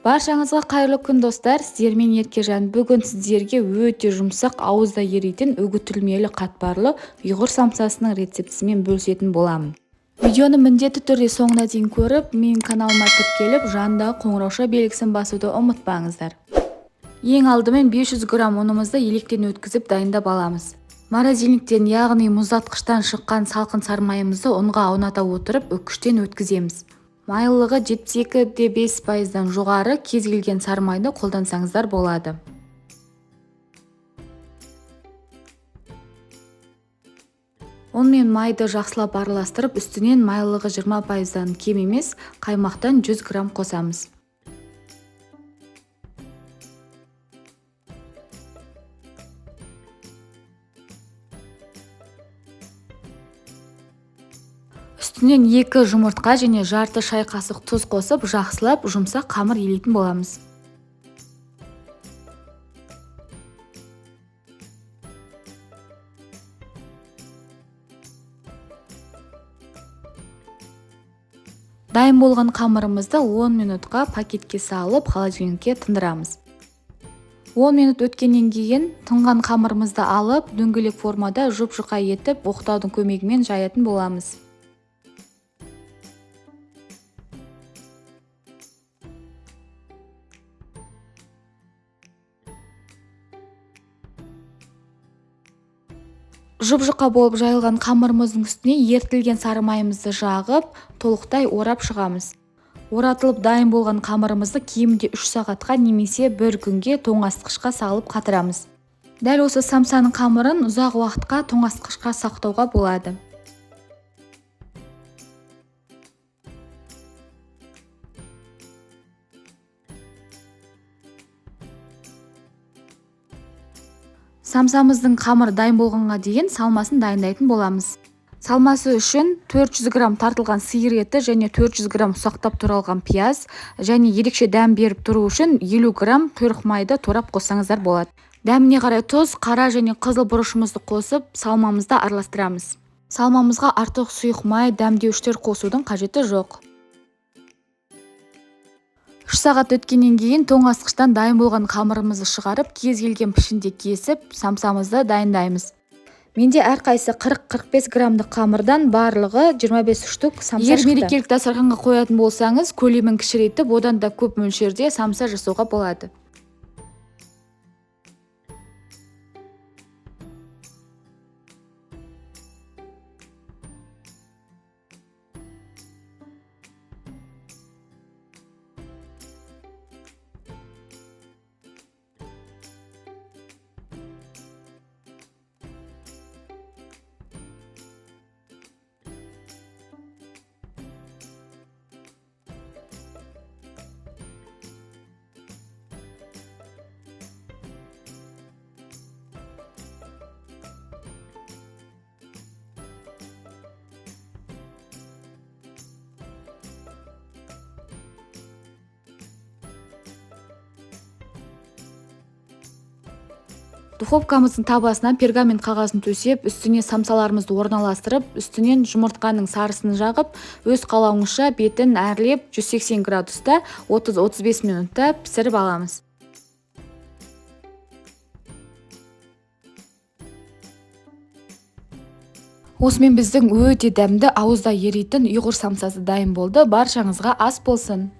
Баршаңызға қайырлы күн, достар! Сіздермен Еркежан. Бүгін сіздерге өте жұмсақ, ауызда еритін, үгітілмелі қатпарлы ұйғыр самсасының рецептісімен бөлісетін боламын. Видеоны міндетті түрде соңына дейін көріп, менің каналыма тіркеліп, жанындағы қоңыраушa белгісін басуды ұмытпаңыздар. Ең алдымен 500 грамм ұнымызды електен өткізіп дайындап аламыз. Морозильниктен, яғни мұздатқыштан шыққан салқын сармайымызды ұнға ауната отырып, үккіштен өткіземіз. Майлылығы 72,5%-дан жоғары кез келген сармайды қолдансаңыздар болады. Ұн мен майды жақсылап араластырып, үстінен майлылығы 20%-дан кем емес қаймақтан 100 грамм қосамыз. Үстінен 2 жұмыртқа және жарты шай қасық тұз қосып, жақсылап жұмсақ қамыр илейтін боламыз. Дайын болған қамырымызды 10 минутқа пакетке салып, холодильникке тындырамыз. 10 минут өткеннен кейін тынған қамырымызды алып, дөңгелек формада жұп-жұқа етіп, оқтаудың көмегімен жаятын боламыз. Жұп-жұқа болып жайылған қамырымыздың үстіне ерітілген сары майымызды жағып, толықтай орап шығамыз. Оратылып дайын болған қамырымызды кемінде 3 сағатқа немесе 1 күнге тоңазытқышқа салып қатырамыз. Дәл осы самсаның қамырын ұзақ уақытқа тоңазытқышқа сақтауға болады. Самсамыздың қамыры дайын болғанға дейін салмасын дайындайтын боламыз. Салмасы үшін 400 грамм тартылған сиыр еті және 400 грамм ұсақтап туралған пияз және ерекше дәм беріп тұру үшін 50 грамм құйрық майды турап қоссаңыздар болады. Дәміне қарай тұз, қара және қызыл бұрышымызды қосып, салмамызды араластырамыз. Салмамызға артық сұйық май, дәмдеуіштер қосудың қажеті жоқ. 3 сағат өткеннен кейін тоңазытқыштан дайын болған қамырымызды шығарып, кез келген пішінде кесіп, самсамызды дайындаймыз. Менде әрқайсысы 40-45 граммдық қамырдан барлығы 25 штук самса Егер шықты. мерекелік дастарханға қоятын болсаңыз, көлемін кішірейтіп, одан да көп мөлшерде самса жасауға болады. Духовкамыздың табасына пергамент қағазын төсеп, үстіне самсаларымызды орналастырып, үстінен жұмыртқаның сарысын жағып, өз қалауыңызша бетін әрлеп 180 градуста 30-35 минутта пісіріп аламыз. Осымен біздің өте дәмді, ауызда еритін ұйғыр самсасы дайын болды. Баршаңызға ас болсын!